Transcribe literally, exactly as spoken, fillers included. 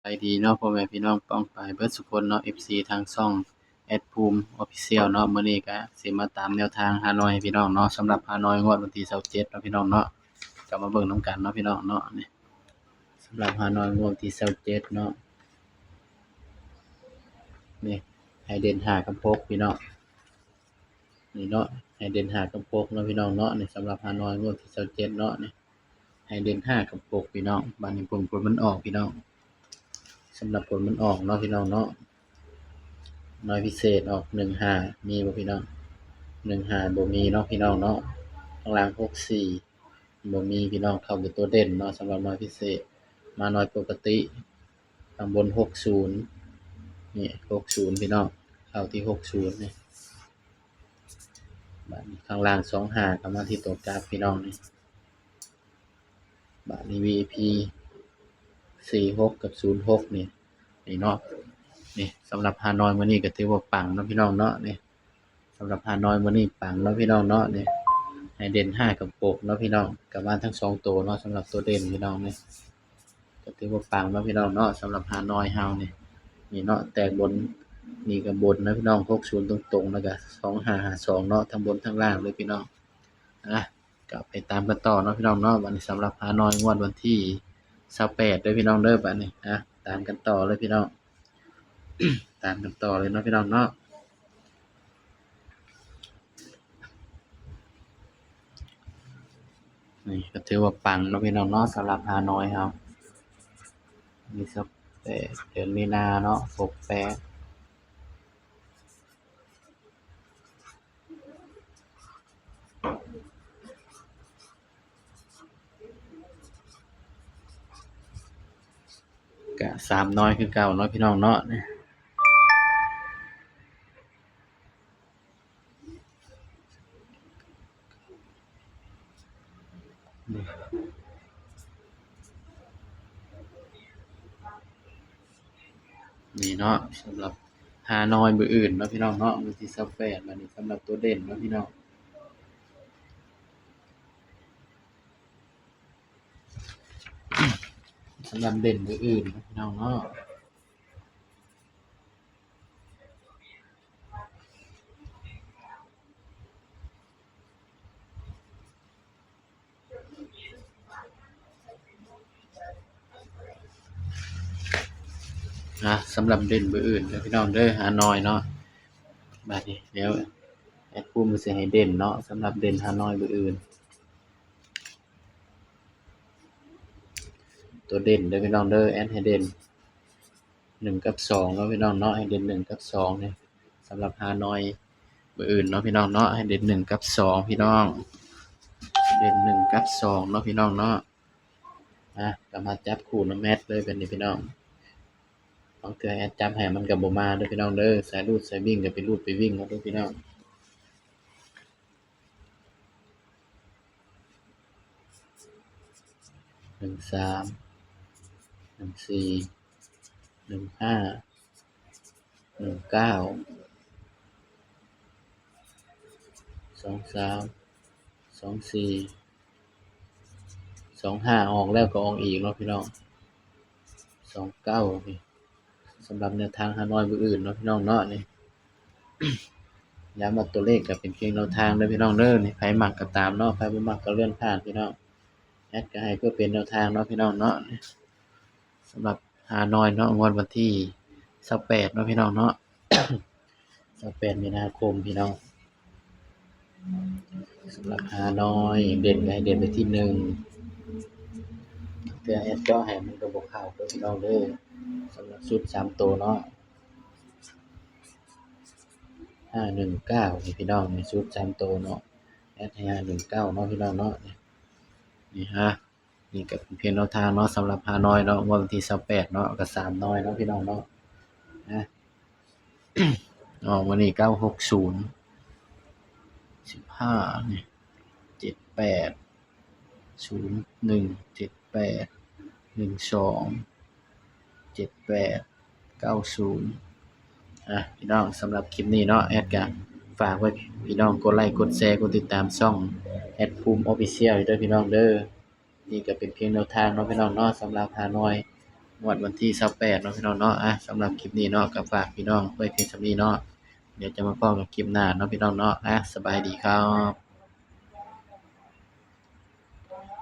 บายดีเนาะ พ่อแม่พี่น้องป้องปายเบิดสุคนเนาะ เอฟซี ทางช่องแอดภูมิ Official เนาะ มื้อนี้ก็สิมาตามแนวทางฮานอยให้พี่น้องเนาะ สำหรับฮานอยงวดวันที่ยี่สิบเจ็ดเนาะพี่น้องเนาะ ก็มาเบิ่งนำกันเนาะพี่น้องเนาะ นี่ สำหรับฮานอยงวดวันที่ยี่สิบเจ็ดเนาะ นี่ ให้เด่นห้ากับหกพี่น้อง นี่เนาะ ให้เด่นห้ากับหกเนาะพี่น้องเนาะ นี่สำหรับฮานอยงวดที่ยี่สิบเจ็ดเนาะ นี่ ให้เด่นห้ากับหกพี่น้อง บาดนี้ผล ผลมันออกพี่น้อง สำหรับผลมันออกเนาะพี่น้องเนาะ ฮานอยพิเศษออกหนึ่งห้า มีบ่พี่น้อง หนึ่งห้า บ่มีเนาะพี่น้องเนาะ ข้างล่างหกสี่ บ่มีพี่น้อง เข้าเป็นตัวเด่นเนาะ สำหรับฮานอยพิเศษ มาฮานอยปกติ ข้างบนหกศูนย์ นี่ หกศูนย์ พี่น้อง เข้าที่หกศูนย์นี่ บาดนี้ข้างล่างสองห้า ก็มาที่ตัวกราฟพี่น้องนี่ บาดนี้ วี ไอ พี สี่หก กับ ศูนย์หก นี่ นี่เนาะ นี่สำหรับฮานอยมื้อนี้ก็ถือว่าปังเนาะพี่น้องเนาะ นี่สำหรับฮานอยมื้อนี้ปังเนาะพี่น้องเนาะ นี่ ให้เด่นห้ากับหกเนาะพี่น้อง ก็มาทั้งสองตัวเนาะ สำหรับตัวเด่นพี่น้องนี่ ก็ถือว่าปังเนาะพี่น้องเนาะ สำหรับฮานอยเฮานี่ นี่เนาะ แตกบน นี่ก็บนนะพี่น้อง หกศูนย์ ตรงๆ แล้วก็ สองห้าห้าสอง เนาะ ทั้งบนทั้งล่างเลยพี่น้อง อ่ะ ก็ไปตามกันต่อเนาะพี่น้องเนาะ บาดนี้สำหรับฮานอยงวดวันที่ยี่สิบแปดเด้อพี่น้องเด้อ บาดนี้ อ่ะ ตามกันต่อเลยพี่น้อง ตามกันต่อเลยเนาะพี่น้องเนาะ นี่ก็ถือว่าปังเนาะพี่น้องเนาะ สำหรับฮานอยเฮา ยี่สิบแปด เดือนมีนาเนาะ หกแปด ก็สามน้อยคือเก่าเนาะพี่น้องเนาะ นี่ นี่เนาะ สำหรับฮานอยมื้ออื่นเนาะพี่น้องเนาะ มื้อที่ยี่สิบแปด บาดนี้สำหรับตัวเด่นเนาะพี่น้อง สำหรับเด่นมื้ออื่นเนาะพี่น้องเนาะ อ่ะ สำหรับเด่นมื้ออื่นเด้อพี่น้องเด้อ ฮานอยเนาะ บาดนี้เดี๋ยวแอดภูมิสิให้เด่นเนาะ สำหรับเด่นฮานอยมื้ออื่น ตัวเด่นเด้อพี่น้องเด้อ แอดให้เด่นหนึ่งกับสองเนาะพี่น้องเนาะ ให้เด่นหนึ่งกับสองนี่ สำหรับฮานอยมื้ออื่นเนาะพี่น้องเนาะ ให้เด่นหนึ่งกับสองพี่น้อง เด่นหนึ่งกับสองเนาะพี่น้องเนาะ อ่ะ ก็มาจับคู่นำแอดเลยบาดนี้พี่น้อง บางเทื่อแอดจับให้มันก็บ่มาเด้อพี่น้องเด้อ สายรูดสายวิ่งก็ไปรูดไปวิ่งเอาเด้อพี่น้อง หนึ่งสาม หนึ่งสี่ หนึ่งห้า หนึ่งเก้า สองสาม สองสี่ สองห้า ออกแล้วก็ออกอีกเนาะพี่น้อง สองเก้า นี่ สำหรับแนวทางฮานอยมื้ออื่นเนาะพี่น้องเนาะ นี่ ย้ำว่าตัวเลขก็เป็นเพียงแนวทางเด้อพี่น้องเด้อ นี่ ไผมักก็ตามเนาะ ไผบ่มักก็เลื่อนผ่านพี่น้อง แอดก็ให้เพื่อเป็นแนวทางเนาะพี่น้องเนาะ นี่ สำหรับฮานอยเนาะ งวดวันที่ยี่สิบแปดเนาะพี่น้องเนาะ ยี่สิบแปด มีนาคมพี่น้อง สำหรับฮานอยเด่นก็ให้เด่นไปที่หนึ่ง เทื่อแอดเจาะให้มันก็บ่เข้าเด้อพี่น้องเด้อ สำหรับชุดสามตัวเนาะ ห้าหนึ่งเก้า นี่พี่น้อง นี่ชุดสามตัวเนาะ แอดให้ ห้าหนึ่งเก้า เนาะพี่น้องเนาะ นี่ นี่ฮะ นี่ก็เป็นเพียงแนวทางเนาะ สำหรับฮานอยเนาะ งวดวันที่ยี่สิบแปดเนาะ ก็สามน้อยเนาะพี่น้องเนาะ นะ ออกวันนี้ เก้าหกศูนย์ สิบห้า นี่ เจ็ดแปด ศูนย์หนึ่ง เจ็ดแปด หนึ่งสอง เจ็ดแปด เก้าศูนย์ อ่ะ พี่น้อง สำหรับคลิปนี้เนาะ แอดก็ฝากไว้ พี่น้องกดไลค์ กดแชร์ กดติดตามช่องแอดภูมิ Official ด้วยพี่น้องเด้อ นี่ก็เป็นเพียงแนวทางเนาะพี่น้องเนาะ สำหรับฮานอย งวดวันที่ซาวแปดเนาะพี่น้องเนาะ อ่ะ สำหรับคลิปนี้เนาะ ก็ฝากพี่น้องไว้เพียงส่ำนี้เนาะ เดี๋ยวจะมาพ้อกันคลิปหน้าเนาะพี่น้องเนาะ อ่ะ สบายดีครับ